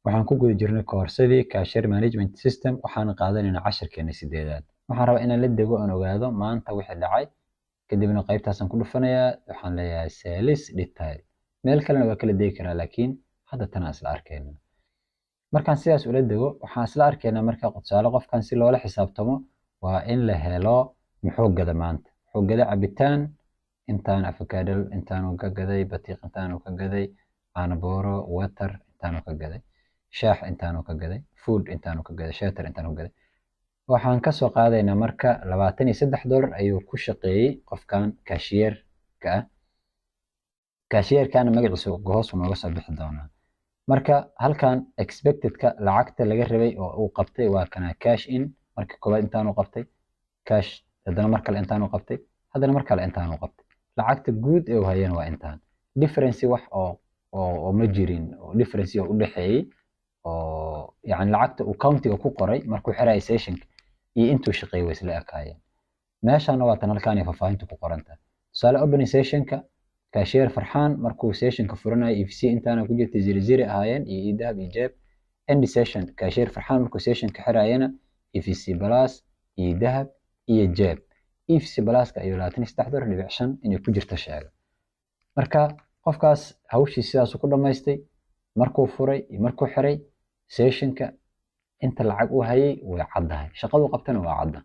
Waxaan ku guda jirnay koorsadii Cashier Management System, waxaana qaadanaynaa casharkeena sideedaad. Waxaan rabaa inaan la dego oon ogaado maanta wixii dhacay. Kadibna qaybtaasaan ku dhufanayaa, waxaan leeyahay sales detail. Meel kalena waa kala degi karaa, laakiin hadda tanaan isla arkayna. Markaan sidaas ula dego, waxaan isla arkaynaa marka tusaale qofkan si loola xisaabtamo waa in la helo muxuu gada maanta. Muxuu gada? Cabitaan intaan, avocado intaanu ka gaday, batiiq intaanu ka gaday, caano booro, water intaanu ka gaday, shaax intaanu ka gaday, food intaanu ka gaday, shater intaanu ka gaday. Waxaan ka soo qaadaynaa marka $23 ayuu ku shaqeeyey qofkan cashierka ah. Cashierkana magaciisa hoos nooga soo bixi doonaa. Marka halkan expectedka lacagta laga rabay oo uu qabtay waa kana: cash in marka koowaad intaanu qabtay, cash haddana mar kale intaanu qabtay, haddana mar kale intaanu qabtay. Lacagta guud ee uu hayana waa intaan. Difference wax oo ma jirin oo difference oo u dhexeeyey oo yacni lacagta uu countiga ku qoray markuu xirayay sessionka iyo intuu shaqeeyey way isla ekaayeen. Meeshana waa tan halkaan ay faahfaahintu ku qoran tahay. Tusaale, opening sessionka cashier Farxaan markuu sessionka furanayo, EVC intaana ku jirtay, zero zero ahaayeen iyo eDahab iyo Jeeb. End session cashier Farxaan markuu sessionka xirayana, EVC Plus, eDahab iyo Jeeb. EVC Pluska ayuu $23.5 inay ku jirto sheega. Marka qofkaas hawshii sidaasuu ku dhamaystay. Markuu furay iyo markuu xiray sessionka, inta lacag uu hayay way caddahay, shaqaduu qabtana waa cadda.